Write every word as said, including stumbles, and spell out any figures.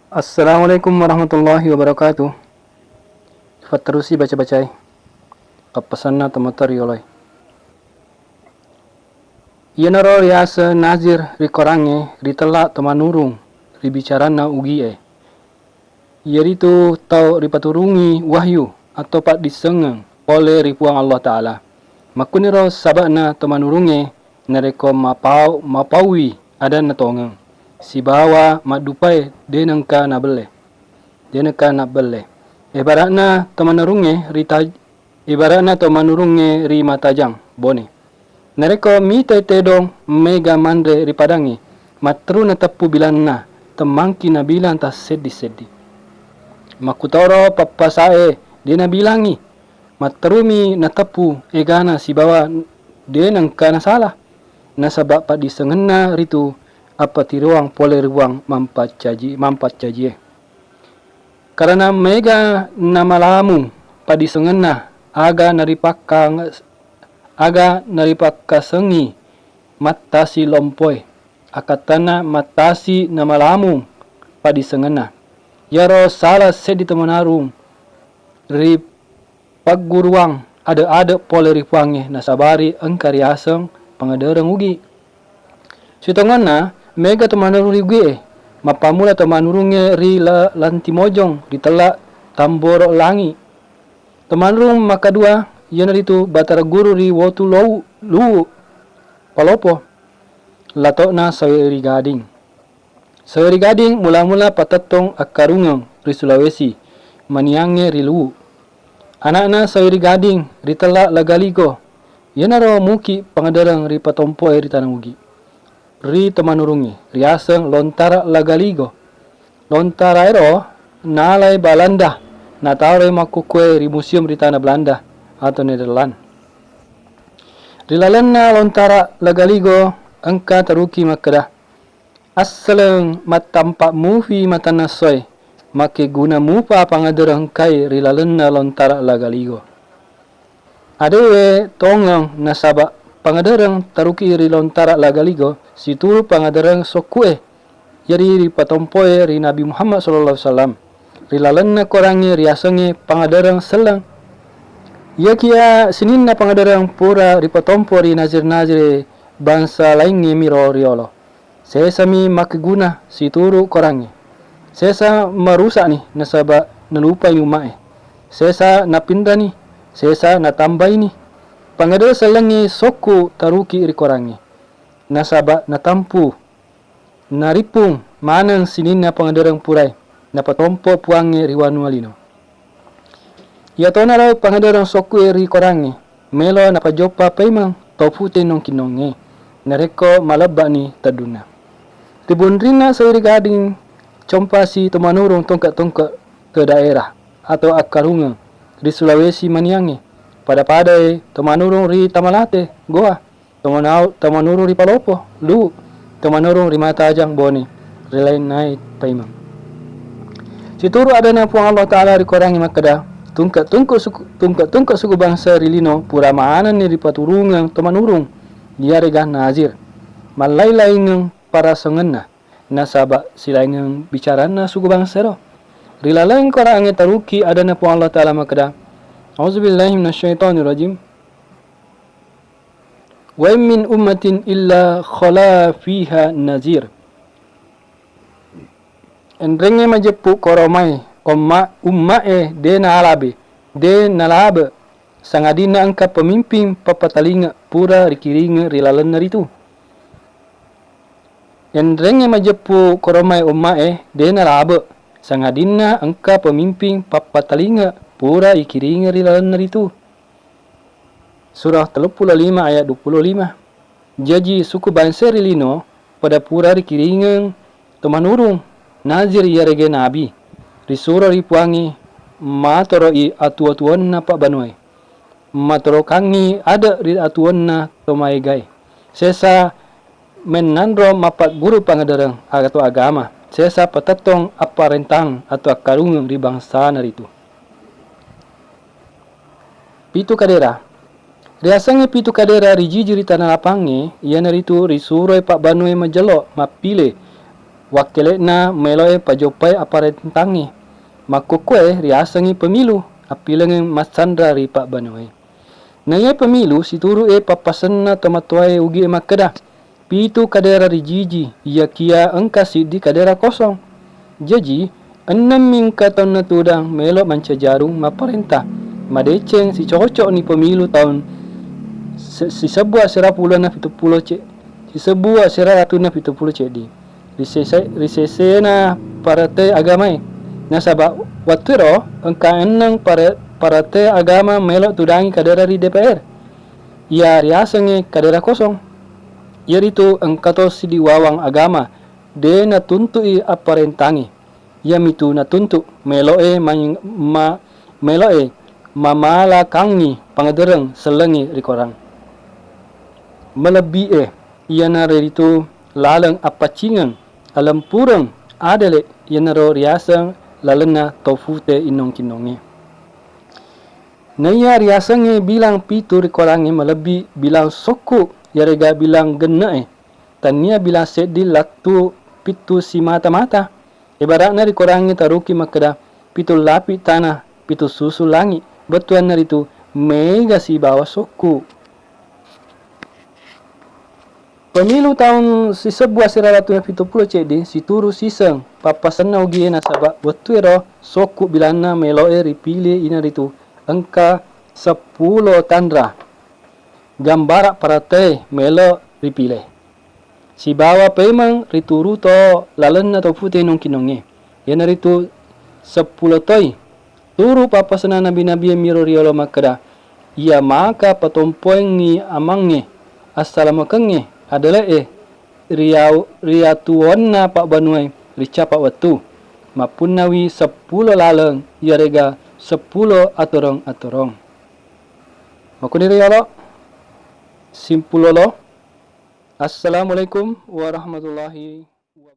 Assalamualaikum warahmatullahi wabarakatuh. Fatterusi baca-bacai pappasanna tomatoa rioloe. Iyanaro riaseng nazir ri Korangnge ritella tomanurung ri bicaranna ugie. Iyaritu tau ripaturungi wahyu atau paddissengeng pole ri Puang Allah Ta'ala. Makkuniro saba'na tomanurungnge narekko mapau-, mapaui adanna tongeng, sibawa maddupae de nengka nabelle, de nengka nabbelle. Ibaratna tomanurungnge rita-, ibaratna tomanurungnge ri matajang bone. Narekko mitai tedong mega manre ri padangnge, matteru nateppu bilanna, temmangki nabilang tasseddi-seddi. Makkutoro pappasae de nabilangi, matterumi nateppu egana sibawa de nengka nasala, nasaba paddissengenna ritu appatiroang pole ri Puang mampaccaji-, mampaccajie. Karena mega namalamung paddissengenna aga naripakka-, aga naripakkasengi mattasi lompoe, akkattana mattasi namalamung paddissengenna. Iyaro sala seddi tomanurung ri pagguruang ade-ade pole ri Puangnge nasabari engka riaseng pangadereng ugi. Sitongonna mega tomanurung ri ugie, mappammula tomanurungnge ri La-, Lantimojong ritella Tamboro Langi. Tomanurung makadua iyanaritu Batara Guru ri Wotu Lou-, Luwu, Palopo, lato'na Sawe ri Gading. Sawe ri Gading mula-mula patettong akkarungeng ri Sulawesi, maniangnge ri Luwu. Ana'na Sawe ri Gading ritella Lagaligo, iyanaro muki pangadereng ripatompoe ri Tana Ugi. Ri tomanurungnge riaseng Lontara Lagaligo. Lontaraero nalai Balanda, nataroi makkukue ri museum ri tana Belanda atau Netherlands. Ri lalenna Lontara Lagaligo engka taruki makkeda, assaleng mattampa mufi matanna essoe, makkeguna mupa pangadereng engkai ri lalenna Lontara Lagaligo. Adewe tongeng nasaba pangadereng taruki ri Lontara Lagaligo situru pangadereng sokku'e, jadi ripatompoe ri Nabi Muhammad sallallahu alaihi wasallam. Ri lalenna Korangnge riasengnge pangadereng selleng. Iyakiya sininna pangadereng pura ripatompo ri nazir-nazire bangsa laingnge miro riolo. Sesami makkeguna situru Korangnge. Sesa marusa'ni nasaba nalupai umma'e. Sesa napinrani, sesa natambaini. Pangadereng sellengnge sokku taruki ri Korangnge. Nasaba natampu, narippung maneng sininna pangadereng purae napatompo Puangnge ri wanua lino. Iyatonaro pangadereng sokku'e ri Korangnge, melo napajoppa paimeng to pute nongkinnongnge, narekko malebba'ni teddunna. Ri bunrinna Sawe ri Gading, compasi tomanurung tongke-tongke ke daerah atau akkarungeng ri Sulawesi maniangnge, pada-padae tomanurung ri Tamalate, Goa, Tomanau-, tomanurung ri Palopo, Luwu, tomanurung ri Matajang, Bone, ri lainnae paimeng. Situru adanna Puang Allah Ta'ala ri Korangnge makkeda, tungke-tungke suku, tungke-tungke suku bangsa ri lino pura manenni ripaturungeng tomanurung, iyarega nazir, mallai-laingeng parasangenna, nasaba silaingeng bicaranna suku bangsa ero. Ri laleng Korangnge taruki adanna Puang Allah Ta'ala makkeda, A'udzubillahi minasyaitonirrajim. Wa in min ummatin illa khala fiha nazir. Enrengnge majeppu koromai umma-, umma'e de nalabe, de nalabe, sangadinna engka pemimpin pappatalinge pura rikiringe ri lalenna ritu. Enrengnge majeppu koromai umma'e de nalabe, sangadinna engka pemimpin pappatalinge pura ikiringe ri lalenna ritu. Surah telluppulo lima ayat duappulo lima. Jaji, suku bangsa ri lino pada pura rikiringeng tomanurung, nazir iyarega nabi, risuro ri Puangnge matoro'i atuwo-tuwonna pabbanuwae, matorokangngi ade ri atuwonna tomaegae, sesa mennanro mappagguru pangadereng atau agama, sesa patettong apparentang atau akkarungeng ri bangsana ritu. Pitu kadera. Riasengnge pitu kadera rijiji ri tana lapangnge, iyanaritu risuroi pabbanue majello mappile wakkele'na melo'e pajoppai apparentangnge. Makkokkoe riasengngi pemilu, appilengeng massanra ri pabbanuae. Naiya pemilu situru e pappasenna tomatoae Ugie makkeda, pitu kadera rijiji, iyakiya engka siddi kadera kosong. Jaji, ennemmi engka taunna tudang melo mancajarung mapparenta. Madeceng sicocokni pemilu taun se-, sisebbu asera pulona pitu pulo ce-, sisebbu asera ratuna pitu pulo ceddi. Ri sese-, ri sesena parete agamae. Nasaba wettuero engka enneng pare-, parete agama melo tudangi kadera ri D P R. Iya riasengnge kadera kosong. Iyaritu engkato siddi wawang agama de natuntu'i apparentangnge. Iyamitu natuntu melo'e maing-, ma-, melo'e mamalakangngi pangadereng sellengnge ri korang. Malebbi'e, iyanaritu laleng appaccingeng, alempureng, adele, iyanaro riaseng lalenna to fute innong-kinnongnge. Naiya riasengnge bilang pitu ri korangnge malebbi bilang sokku, yarega bilang genne'e. Tannia bilang seddi lattu pitu simata-mata. Ibaratna ri korangnge taruki makkeda, pitu lapi tana, pitu susu langi. Bettuanna ritu, mega sibawa sokku. Pemilu taung sisebbu asera ratuna pitu pulo ceddi, situru siseng pappasenna Ugie nasaba wettuero sokku bilanna meloe ripile inaritu engka seppulo tanra. Gambara paratae melo ripile. Sibawa paimeng rituru to lalenna to pute nongki-nongnge, iyanaritu seppulo toi. Turu pappasenna nabi-nabie miro riyolo makkeda, iya maka patompoengngi amangnge, assalamekengnge, adele'e, riyau-, riyatuwonna pabbanuae ri capa wettu, mappunnawi seppulo laleng, iyarega seppulo atorong-atorong. Makkuniro yolo, simpulolo. Assalamualaikum warahmatullahi